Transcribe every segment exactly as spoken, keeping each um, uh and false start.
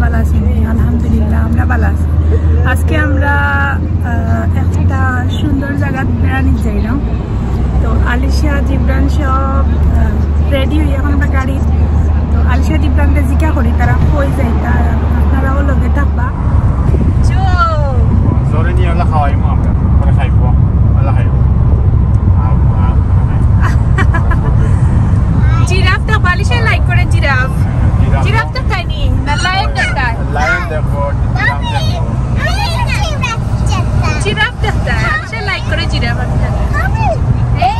ভালা আছইন নি? আলহামদুলিল্লাহ, আমরা ভালা আছি। আজকে আমরা, আহ, একটা সুন্দর জাগাত বেড়ানি যাইরাম। তো আলিশা, জিবরান সব, আহ, ready অইয়া এখন আমরা গাড়ি। তো আলিশা, জিবরানরে জিকা করি, তারা কই যাইতা, আপনারাও লগে থাকবা। জোরে নিয়া অলা খাওয়াইমু আমরা, পরে খাইবো, অলা খাইবো। জিরাফ তো বালিশে like করে, জিরাফ। জিরাফ। জিরাফ তো খাইনি, না লায়ন দেখতায়। লায়ন দেখবো, জিরাফ দেখবো। জিরাফ দেখতায়, বালিশে like করে জিরাফ একটা। এই,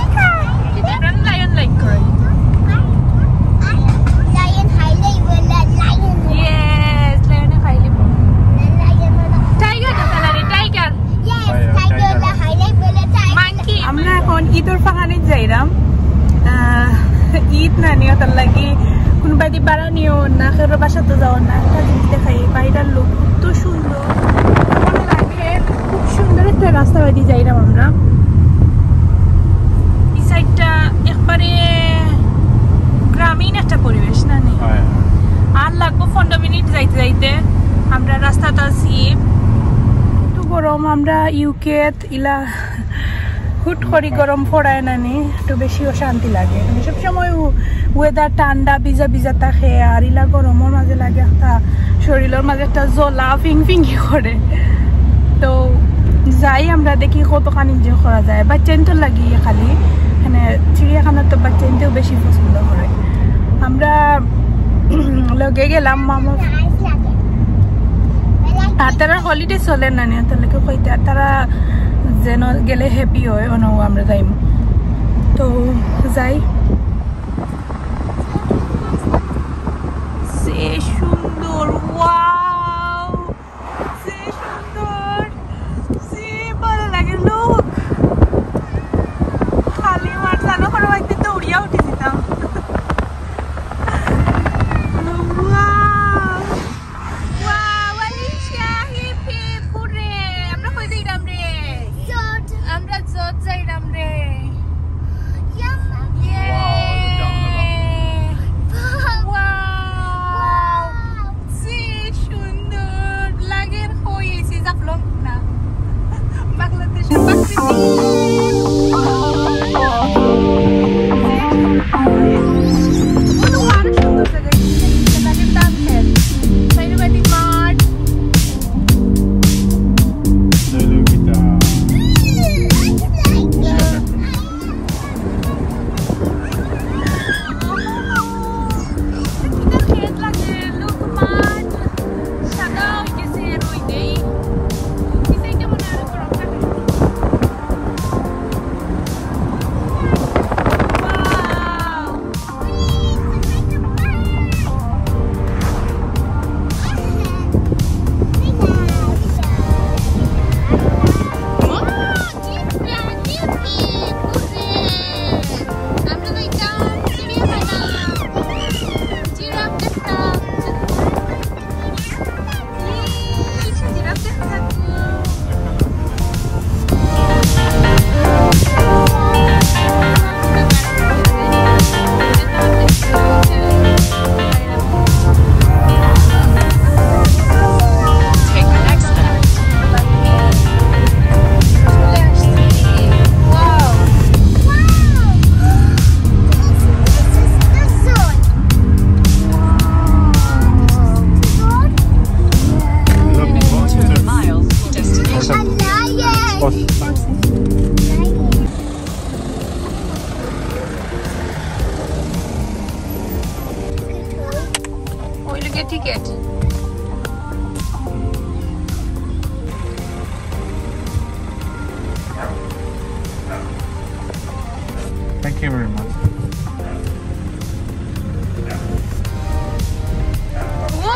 কি দেখবেন? লায়ন like করে। Yes, লায়নে খাই লিবো। Tiger দেখতায় না রে, tiger। Monkey। আমরা এখন ইদর ফাহানিত যাইরাম। আহ, ইদ না নি, অতার লাগি কুনু বায়দি বাড়া নিও না, কেউর বাসাত যাও না, একটা জিনিস দেখাই, বাইরের লোক কত সুন্দর, ভালা লাগে। খুব সুন্দর একটা রাস্তা বায়দি যাইরাম আমরা। এই সাইডটা একবারে গ্রামীণ একটা পরিবেশ না নি? আর লাগবো পনেরো মিনিট যাইতে যাইতে, আমরা রাস্তাত আছি। একটু গরম, আমরা ইউকেত ইলা হুট করি গরম পড়ায় না নি, একটু বেশি অশান্তি লাগে। মানে সবসময় weather ঠান্ডা, ভিজা ভিজা থাকে, আর ইলা গরমর মাঝে লাগে একটা শরীরর মাঝে একটা জ্বলা ফিং ফিং করে। তো যাই আমরা দেখি কতখান enjoy করা যায়। বাচ্চাইন্তর লাগি খালি, মানে চিড়িয়াখানাত তো বাচ্চাইন্তেও বেশি পছন্দ করে। আমরা লগে গেলাম মামা। আর তারার holiday চলে না নি, তার লগে কইতে, আর তারা যেন গেলে happy হয়, অনো আমরা যাইমু। তো যাই। যে সুন্দর, wow! যে সুন্দর, যে ভালা লাগে। Look, খালি মাঠ জানো, কোনো বাড়িতে তো উড়িয়া উঠি দিতাম। Wow! Wow, Alisha, hip hip, hooray. আমরা কই যাইরাম রে? জট। আমরা জট যাইরাম রে। ইয়াম। Yay! Wow, wow! যে সুন্দর লাগে, কই আইছি, জাফলং না। বাংলাদেশের প্রাকৃতিক। আরো সুন্দর জায়গা, লাগে ধান খেত, চাইরোবায়দি মাঠ। ওই লোকে ticket. Thank you very much. ও,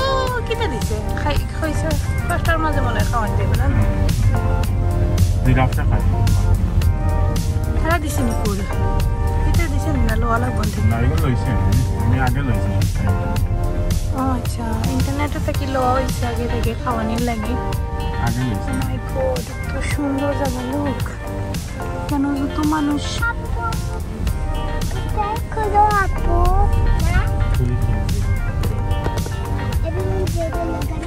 কিতা দিছে? খাই, খাইছে। পাঁচটার মাঝে মনে হয় খাওয়ান দেবে না? জিরাফটা খাই। তারা দিছে নি পুরো? এটা দিছে নি না, লোয়া লাগবো না? না, এগুলো লইছে। আমি আগে লইছি। ও আচ্ছা, ইন্টারনেটে থাকি লোয়া হইছে আগে থেকে খাওয়ানির লাগি। আগে লইছি। My God, এত সুন্দর জায়গা, look। কেন যত মানুষ। আপু, এটা খোলো আপু। না? খুলি কি? এটা নিয়ে যাবে না।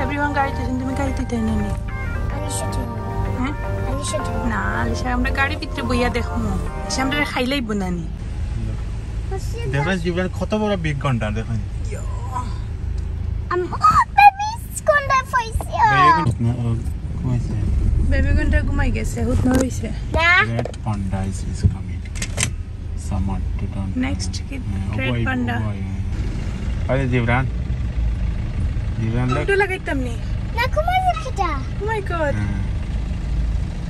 Everyone গাড়িত উঠছইন, তুমি গাড়িত উঠছইন নি? আলিশা উঠে না। হ্যাঁ? আলিশা উঠে না। না, আলিশা, আমরা গাড়ির ভিতরে বইয়া দেখমু। আলিশা, আমরা খাইলাই বনানি। দেখেন জিবরান কত বড় বিগ গন্ডা দেখেন। আম-, ও, বেবি গন্ডা পাইছি। বেবি গন্ডা, ও, ঘুমাইছে। বেবি গন্ডা ঘুমাই গেছে, হুত না হইছে। না। Red panda is, is coming. Summer two thousand. Next কি? হ্যাঁ, red panda. আরে জিবরান। জিবরান, look. একটু লাগাইতাম নি। না, ঘুমাই যাবে এটা। Oh my God. হ্যাঁ।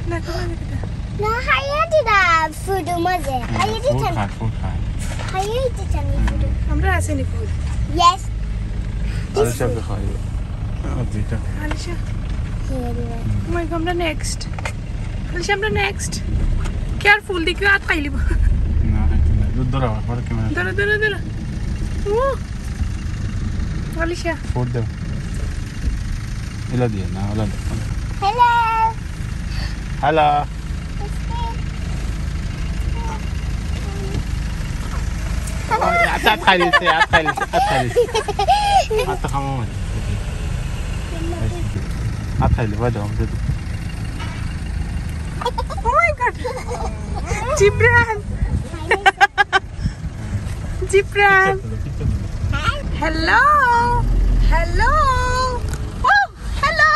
না, ঘুমাই যাবে এটা। না, হাইয়া দিদা, ফুডু মাঝে। হ্যাঁ, হাইয়া দিতাম। Food খায়, food খায়। হাইয়া দিতাম, ফুডু। আমরা আছে নি food? Yes. আরে সব খাই। আর যেটা। আলিশা। হাইয়া দিবা। Oh my God, আমরা next. আলিশা, আমরা next. Careful, দেখি আত খাইলিব। না, খাইতে না। ধরো, ধরো, ধরো। ও। আলিশা। Food দাও। এলা দিয়ে না, ওলা দাও। Hello. Hello. আচ্ছা, আত খাইলিছে, আত খাইলিছে, আত খাইলিছে। আত খামো মানে। আত খাইলে, বাদ দাও, দে দে। Oh my God. Jibran. Jibran. Hello. Hello. Oh, hello.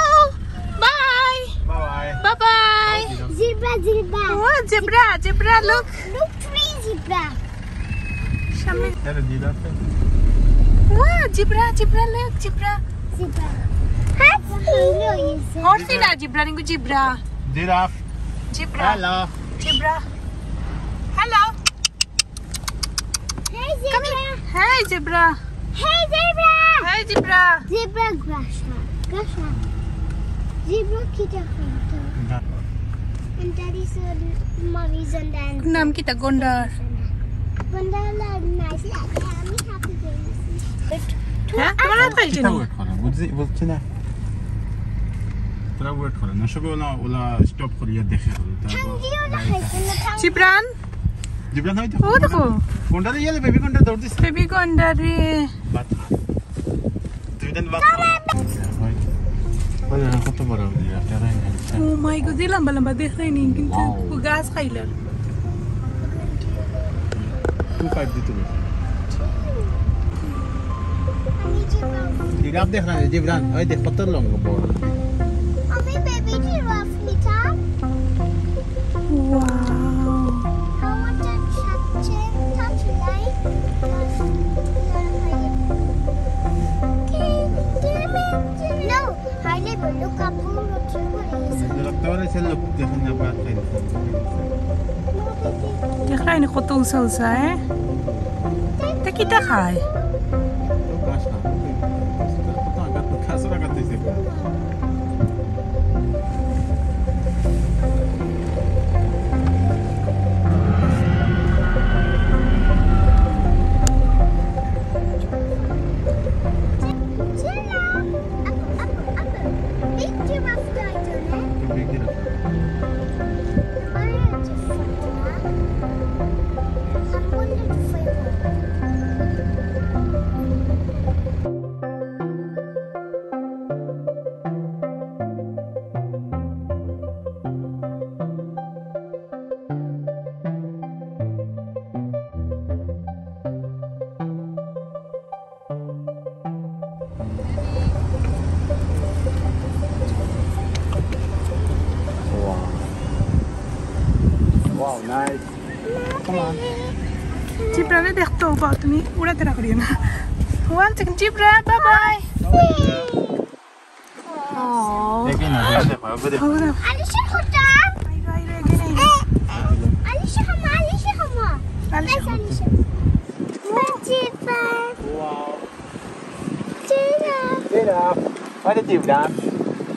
Bye. Bye bye. Bye bye. Zebra, zebra. Oh, zebra, zebra, look. Look, three zebra. সামনে। আরে, giraffe. Oh, zebra, zebra, look, zebra. Zebra. হ্যাঁ, হরসি না, zebra, Nico zebra. Giraffe. Zebra. Hello. Zebra. Hello. Hey, zebra. Hey, zebra. Hey, zebra. Hey, zebra. Zebra, grasha. Grasha. Zebra, kita, kita. না। And daddy said, mommy's and then নাম কিতা? গন্ডার। গন্ডার লাগে, nice লাগে। আমি happy হয়ে গেছি। হ্যাঁ, তোমার আত খাইছে নি? Wait করো, বুঝছি, বুঝছি না। তোরা wait করো না, সবে ওলা, ওলা stop করিয়া দেখে করো, তারপর ঠান্ডিও না খাইছে না, ঠান্ডি। জিবরান? জিবরান হয় তো? ও দেখো। গন্ডারে ইয়ালে, বেবি গন্ডা দৌড় দিছে। বেবি গন্ডারে। বাত খা। তুই দেন বাত খা। ওই, ওই দেখো কত বড় জিরাফ, দেখা যায় না। Oh my God, যে লম্বা লম্বা দেখায় নি, কিন্তু wow. গাছ খাইলার। Two five দিতে হবে। জিরাফ দেখ না, জিবরান, ওই দেখ কত লম্বা বড়। আমি বেবি জিরাফ নিতাম। Wow. I want to touch it, touch it, like, no. Look up, look up. দেখরা নি কত উঁচা উঁচা, এ? তে কিতা খায়? Wow. Wow, nice. Come on. জিব্রারে দেখতে পাও তুমি, উড়াতে না করিও না। One second, zebra, bye bye. Oh. দেখি না, দেখি না, দেখি না। আলিশা কোথায়? আইরো, আইরো, এখানে আইরো। আলিশা হামা, আলিশা হামা। আলিশা। Nice, Alisha. Zebra. Wow. Giraffe. Giraffe. আরে জিবরান।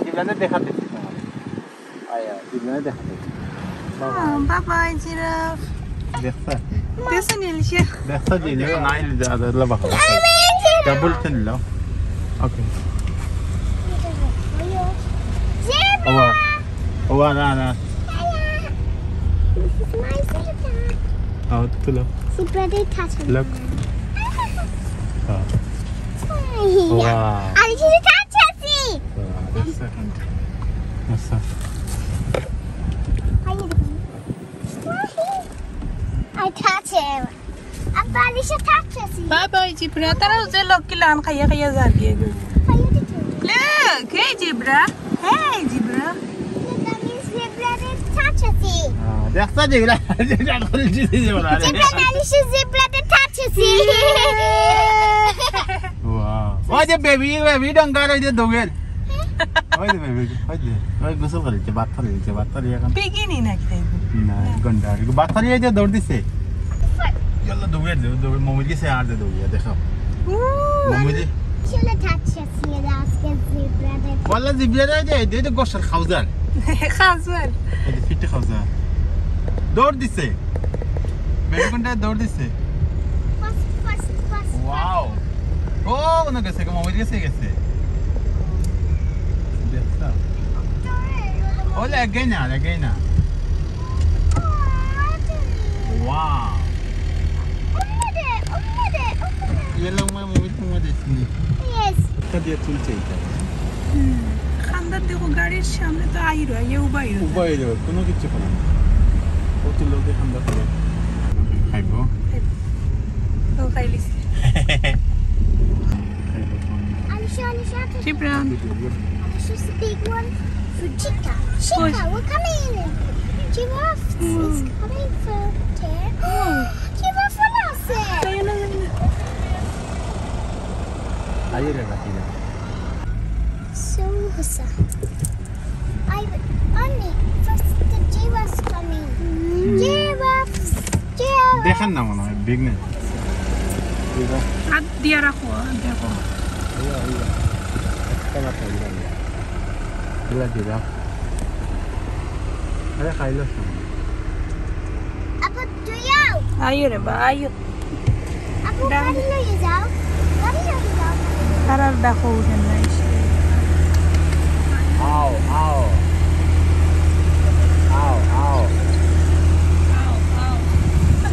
জিবরানে দেখা দিচ্ছি তোমার। আয়া, জিবরানে দেখা দিচ্ছি। Oh, bye bye, giraffe. দেখতা? দেখতা নি, আলিশা? দেখতা জি, লে, নাই, যা, যা, লা, বাবা। Double ten লো। Okay। জিবরা। ওয়া, ওয়া, না, না। This is my zebra. আও, তুলো। জিব্রারে touch করো। Look. হ্যাঁ। Wow. আলিশার সাথে touch আছি। Wow, that's so fun. That's so I touch him. আব্বা, আলিশার সাথে touch আছি। Bye bye, zebra. তারা ওই যে লক্ষ্মী লান খাইয়া খাইয়া যার গিয়ে। খাইয়া দিতে। Look, hey, zebra. Hey, zebra. Look, আমি zebra রে touch আছি। আহ, দেখছো zebra? Zebra করে দিছে zebra রে। Zebra না, আলিশার zebra রে touch আছি। Wow. ওই যে baby, baby ডঙ্গার ওই যে দৌড়ের। ওই যে baby, ওই যে, ওই গোসল করে দিচ্ছে, বাথ করে দিচ্ছে, বাথ করে এখন। Piggy নি নাকি তাই? না, গন্ডা, বাথ করে এই যে দৌড় দিছে। ইয়াল্লা দৌড়ে দে, দৌড়ে, মমির গেছে আর দে দৌড়িয়া, দেখো। ও, মমির আসলে touch আছি, আজকে zebra রে। ওয়াল্লা zebra রে, এই যে, এই যে গোসল খাউজার। খাউজার। এই যে ফিটে খাউজার। দৌড় দিছে। বেগুনটা দৌড় দিছে। First, first, first. Wow. ও, ওখানে গেছে, মমির গেছে, গেছে। দেখো। ও, লাগে না, লাগে না। Wow. Yellow, my movie, তুমি দেখনি? Yes. এটা দিয়ে তুলছে এটা। হুম। খান্দার দেখো, গাড়ির সামনে তো আইরো, ইয়ে উবাইরো। উবাইরো, কোনো কিছু করে না। ও তুললো দিয়ে খান্দার করে। খাইবো? খাইবো। ও খাইলিছি। Alicia, Alicia, Gibran. Alicia, it's a big one for Chica. Chica, we're coming. Giraffe is coming for there. Giraffe, Alicia. Ayun na, ayun na. Ayun na, ayun na. So, Husa. I, Annie, first the giraffe's coming. Giraffes, giraffes. দেখেন না মনে হয়, big না। আর দিয়া রাখো, আর দেখো। একটা মাত্র দিলাম। দিলা, দিলা। আরে, খাইলো না। আপা, do you? আইও রে বা, আইও। আপু, গাড়ি লইয়া যাও। গাড়ি লইয়া যাও। তারার দেখো উঠেন না, ইস। আও, আও। আও, আও। আও, আও।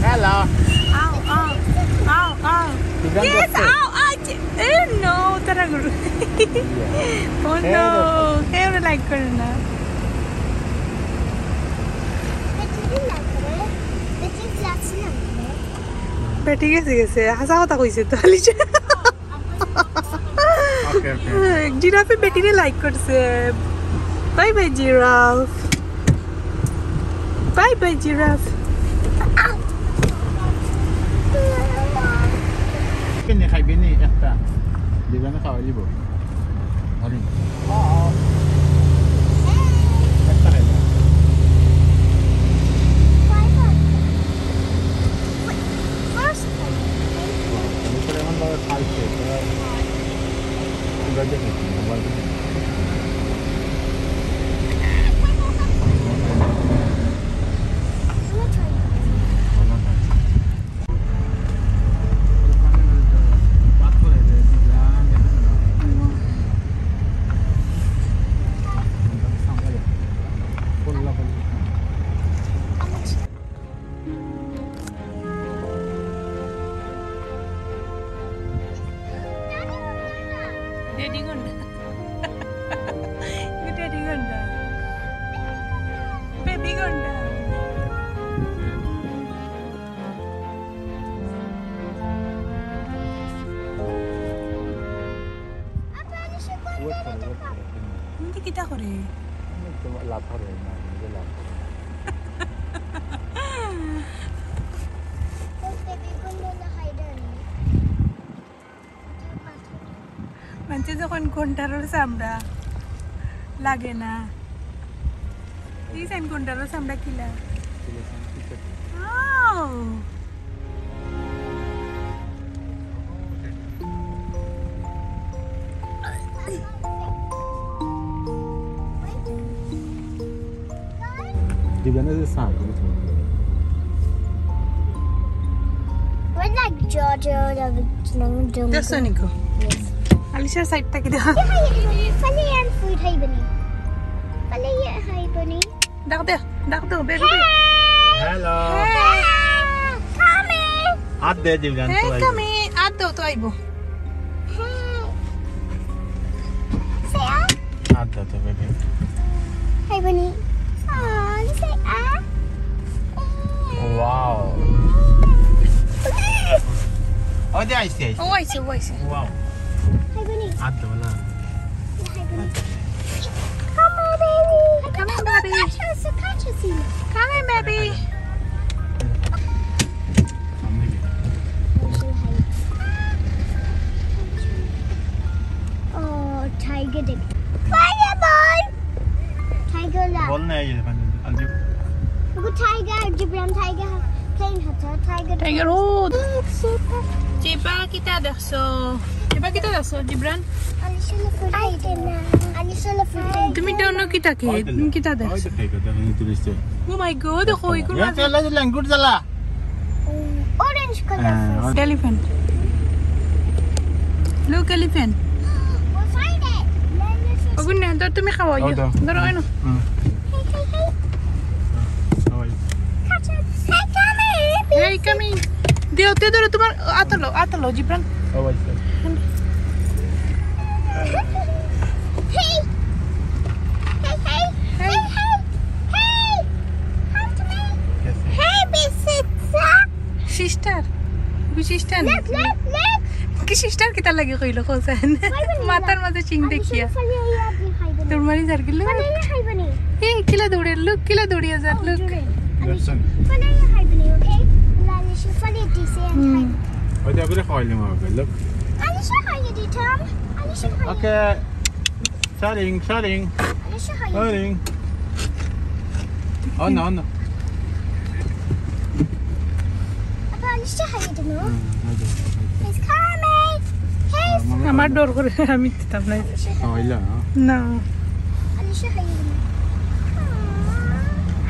Hello. আও, আও। আও, আও। Yes, আও, আও। Oh no, তারা গুরু। Oh no, কেউ like করে না। বেটি গেছে, গেছে। হাছা কথা কইছে তো, আলিশা। Okay, okay. জিরাফে বেটিরে like করছে। Bye bye, giraffe. Bye bye, giraffe. কেনে খাইবে নি একটা? দিবানে খাওয়াই দিব। হরিণ। একটা খাইবে। First time. ভিতরে এমন ভাবে খাইছে, তোরা, তোরা দেখে কি, মোবাইল দেখে। Daddy গন্ডা। Daddy গন্ডা। Baby গন্ডা। Wait for it, wait for it. তুমি কিতা করে? আমি তো লাভ করে না, নিজে লাভ করে না। মানষে যখন গন্ডারর চামড়া লাগে না, এই যেন গন্ডারর চামড়া কিলা। Wow! Even though it's not, it's not. We're like Georgia, the jungle. দেখছো নিকো? Yes. আলিশার side থাকি দেখো। ফালে আন food খাইবে নি। ফালে ইয়ে খাইবে নি। ডাক দে, ডাক দে, baby. Hello. Hey, come in. আত দে দিবি গান তো আইবো। Come in. আত দাও তো আইবো। Hey. Say ah. আদা তো, baby. Hey, bunny. Oh, you say ah. Wow. Oh, there, I see, I see. Oh, I see, oh, I see. Wow. Hey, bunny. আদা OLA. Hey, bunny. Come here, baby. Come here, baby. Catch us, catch us, Ina. Come here, baby. Oh, tiger দেখ। Tiger বল। Tiger লা। বল না, এই যে, মানে, আলজু। ওগো tiger, Jibran tiger, plane হচ্ছে, tiger। Tiger, ও। চিপা কিতা দেখছো? চিপা কিতা দেখছো, জিবরান? আলিশা লা ফুল। আই দে না। আলিশা লা ফুল। তুমি দোনো কিতা কে? ওই তো তুমি কিতা ওই দেখছো? তো tiger, দেখো, এই তো নিশ্চয়। Oh my God, দেখো, ওই কোন এ মাছ? চালা, চালা, good চালা। Orange colour হ্যাঁ, fish. Elephant. Look, elephant. We'll find it. ওগুন না, ধর তুমি খাওয়াও, ওই ইয়ে। তো। ধরো, ওই না। হুম। Hey, hey, hey. ওই। Catch it. Hey, come here, baby. Hey, come here. দিও, তে ধরো তোমার আতলো, আতলো, জিবরান। ওই, ওই, ওই। Hey. Hey, hey. Hey. Hey, hey. Hey. Come to me. Yes, yes. Hey, Bisitsa. Sister? ওগু sister নি? Look, look, look. কি sister কিতা লাগি কইলো, কওছাইন? মাথার মাঝে চিং দেখিয়া। তোর মারি যার গেল। এ, কিলা দৌড়ে, look, কিলা দৌড়িয়া যার, look. Follow your husband, okay? Follow this and hide. ওই যে, ওগুলো খাওয়াইলাম, ওগুলো, look. Alisha, how you do, Tom? Alisha, how you do? Okay. Starting, starting. Alisha, how you do? Starting. Oh, no, no. Papa, Alisha, how you do, no? He's coming. He's আমার ডর করে, আমি দিতাম না। খাওয়াইলা? না। Alisha, how you do? Aw,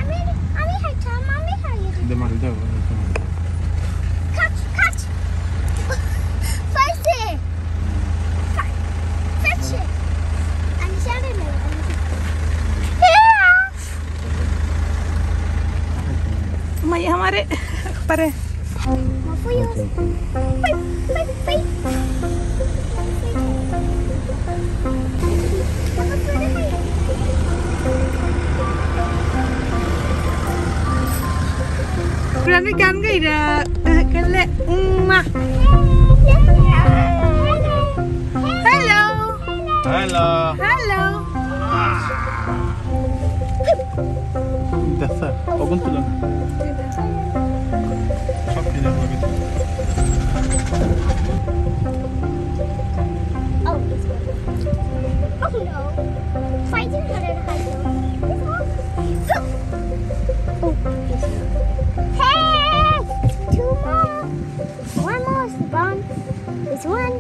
আমি, আমি হাইতাম, আমি হারিয়ে দিই। দে, মারি দাও, মারি দাও। Catch, catch. পাইছে। Catch it. Alisha, আমি মারি, আমি মারি। মাই আমারে পারে। আমি গান গাইরা, গেলে উম্মা। Hello. Hello. Hello. দেখো, ওগুন তুলো না। সব ফিরে হবে। Oh, this one. Oh no. Fighting harder to hide though. This one. Oh, this one. Hey! Two more. One more is gone. This one.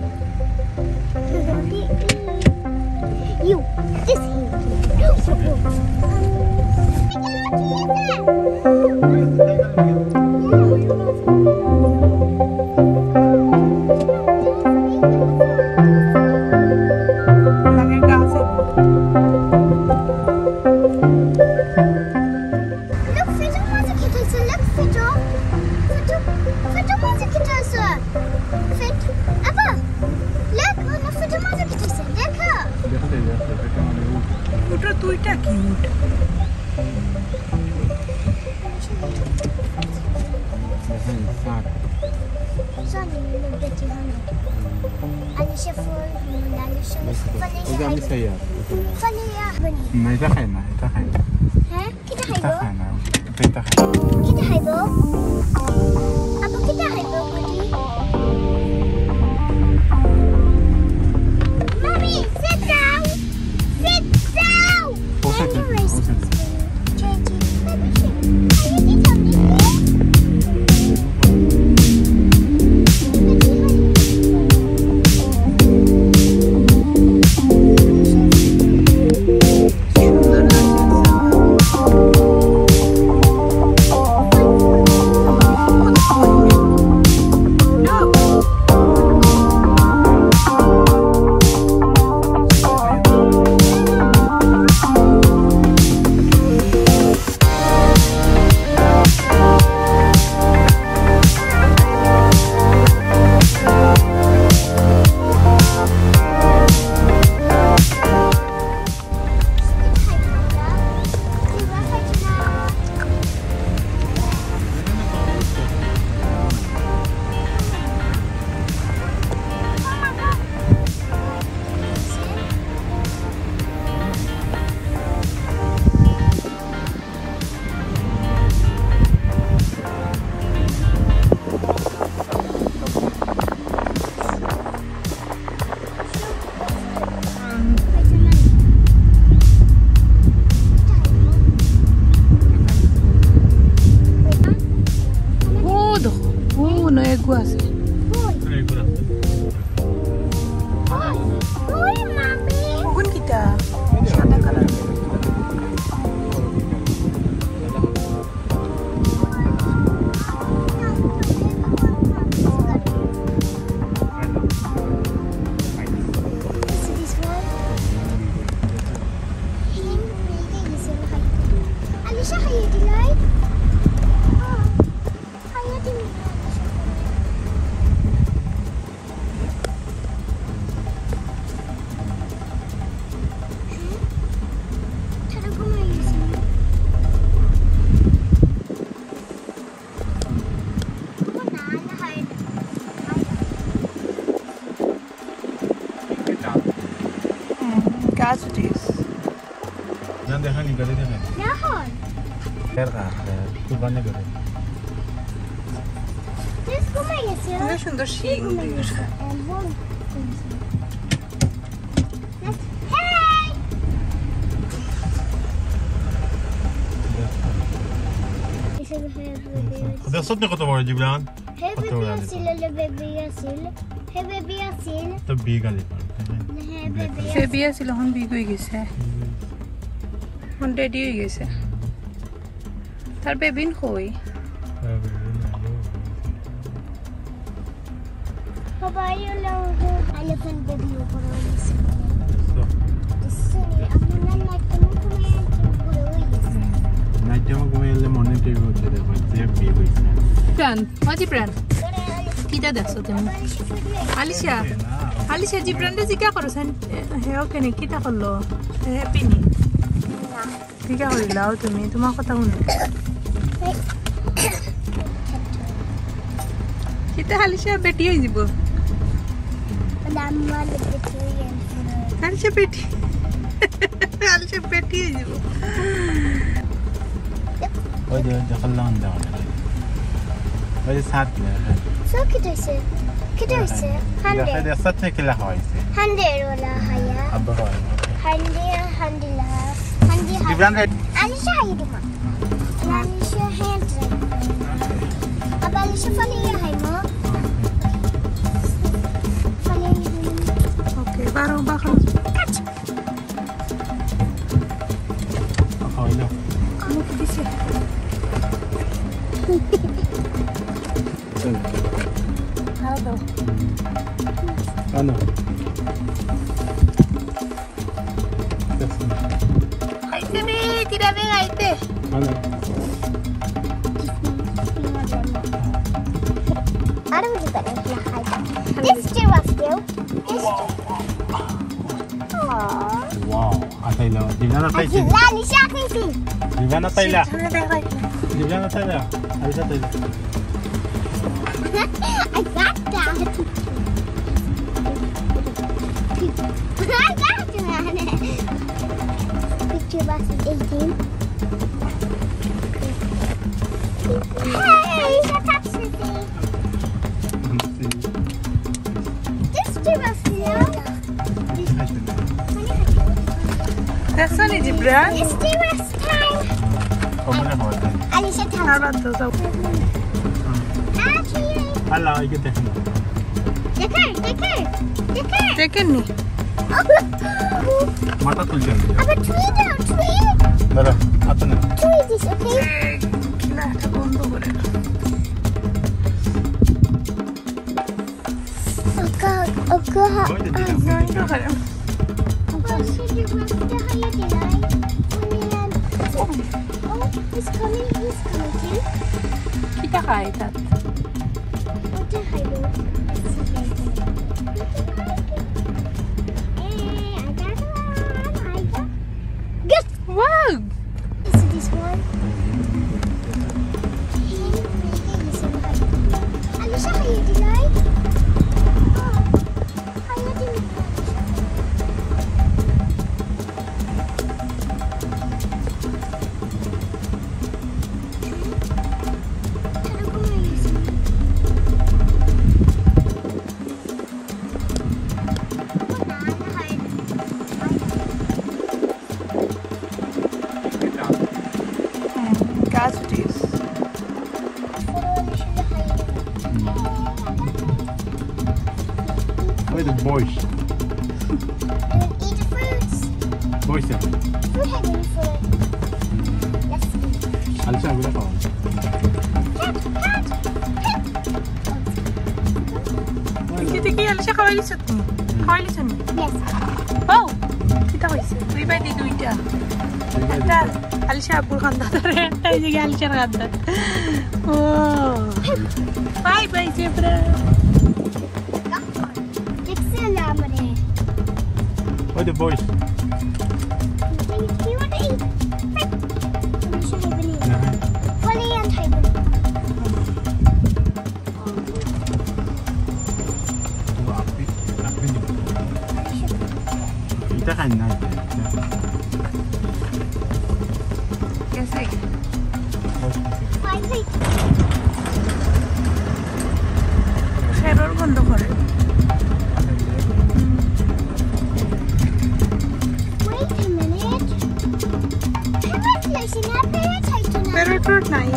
You. This is. Look, ফেটো মাঝে খেতে আইছে, look, ফেটো। ফেটো, ফেটো মাঝে খেতে আইছে। ফেট-, আপা, look, ওনো ফেটো মাঝে খেতে আইছে, দেখো। দেখো, দেখো, দেখো, কেমন cute। ওটা দুইটা cute। দেখেন, শাক। জানি না, দেখি, হ্যাঁ। আলিশা ফুল, আলিশা ফুল, ওই যে আমি খাই আর। না, এটা খাই না, এটা খাই না। হ্যাঁ? কিতা খাইবো? কিতা খায় না? কিতা খায়? কিতা খাইবো? আপু, কিতা খাইবো, বুঝি? Mommy, sit down. Sit down. ও, sit down, ও, sit down. জান, দেখা নি, গাড়ি দেখা নি। না হয়। এর কা, এ, কুরবানি করে। Just ঘুমাই গেছে। সুন্দর সুন্দর শিং। ঘুমাই গেছে। And one. Hey! দেখছত নি কত বড় জিবরান? হে কত বেবি বড় আছিল, হে বেবি আছিল, হে বেবি আছিল। তো বিগ আলি পান। হে বেবি। বেবি আছিল, এখন বিগ হয়ে গেছে। হুম। এখন ড্যাডি হয়ে গেছে। তার বেবিন কই? তার বেবিন আইলো। বাবা, এই হলো elephant baby উপরে হয়ে গেছে। So। দেখছো নি? আমার না নাইটটা ঘুমিয়ে একটু উপরে হয়ে গেছে। নাইটটা ঘুমিয়ে এলে মনে হচ্ছে দেখো, যে বিয়ে হয়েছে। প্রাণ, ও জিবরান, কিতা দেখছো তুমি? আলিশা, আলিশা জিবরানরে জিজ্ঞা করো, সেন-, এ, হে ওকে নে, কিতা করলো? হে হ্যাপি নি? না। কিতা করিলাও তুমি? তোমার কথা শুনে। কিতা আলিশা বেটি হয়ে যাব। আলিশা বেটি। আলিশা বেটি হয়ে যাব। ওই যে, ওই যে, কল্যাণ দেওয়া যায়। ওই যে সাত মিনিট, হ্যাঁ। So, কিতা হইছে? কিতা হইছে? হ্যাঁ। হান্ড্রেড। দেখা যায়, সাত মিনিট খেলা হয়েছে। হান্ড্রেড ওলা হায়া। আবার হয়। হান্ড্রেড, হান্ড্রেড লা। Hundred, hundred. আলিশা হাই দিমা। Alisha hand right. আবার আলিশা ফলে ইয়া হাই মো। ফলে ইয়া হাই মো। ওকে, বারো, বারো। কাট। খাওয়াই দাও। আমাকে দিছে। চলো। খাওয়া দাও। আনো। আইতে রে, কিরা রে, আইতে। আনো। আরে বুঝি করে না খাই। This too was still. This too. Wow. আতাইলা, দিনা না পাইছি। আতাইলা, নিশা খাইছি। দিনা না পাইলা। দিনা না পাইলা। আলিশা তাইলা। I got that. I got that, man. Picture box is eighteen. Hey, Aisha, touch the thing. Just give us, you know. দেখছো নি Jibran? It's the last time. Alisha, থাম। আবার তো যাও। আল্লাহ, এই যে দেখেন। দেখেন, দেখেন, দেখেন। দেখেন নি? মাথা তুলছে। আবার ট্রি দাও, ট্রি। দাঁড়া, হাতে নে। ট্রি দিস, ওকে? এই খেলা একটা বন্ধ করে দাও। ওকে, ওকে, হ্যাঁ। ওই যে দিলাম, ওই যে দিলাম। Oh, he's coming, he's coming. কিতা খায় এটা? ওটা খাইব। Hey, I got one, I got Yes! Wow! Is this one? Anisha, how you deny? Oh, how you deny? হুম, গাছ উঠিস। ওই তো বইস। Eat fruits. বইস। Fruit has any fruit. Let's eat. Alisha, ওগুলো খাও। Cat, cat, cat. দেখি, দেখি, আলিশা খাওয়াই দিছো তুমি? খাওয়াই দিছো নি? Yes. ও, কিতা হইছে? দুই বাই দি দুইটা। দুই বাই একটা দুইটা। আলিশা আব্বুর কান্দাত, আর একটা এই যে আলিশার কান্দাত। ও। Bye bye, zebra. দেখছে না আমারে। ওই তো বইস। You want to eat? Alisha খাইবে নি? না। বলে আর খাইবে না। তো আপনি, আপনি নিবেন। দেখাই না। গেছে। খেরর গন্ধ করে। Wait a minute. Congratulations, I paid attention. বেরোটোর নাই।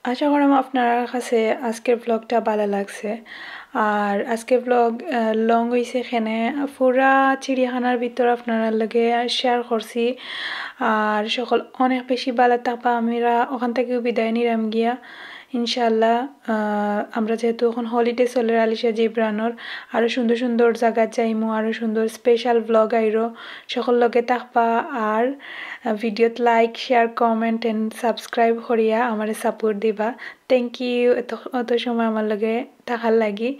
আশা করাম আপনার কাছে আজকের ব্লগটা ভালা লাগছে। আর আজকের ব্লগ লং হইছে কেনে, পুরা চিড়িয়াখানার ভিতর আপনারার লগে শেয়ার করছি। আর সকল অনেক বেশি ভালা থাকবা। আমরা ওখান থাকিও বিদায় নিরাম গিয়া ইনশাআল্লাহ। আহ, আমরা যেহেতু এখন হলিডে চলের আলিশা জিবরানর, আরও সুন্দর সুন্দর জাগাত যাইমু, আরও সুন্দর স্পেশাল ব্লগ আইরো। সকল লগে থাকবা আর ভিডিওত like, share, comment and subscribe করিয়া আমারে সাপোর্ট দিবা। থ্যাংক ইউ এত, অত সময় আমার লগে থাকার লাগি।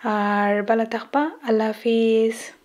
আর ভালা থাকবা। আল্লাহ হাফিজ।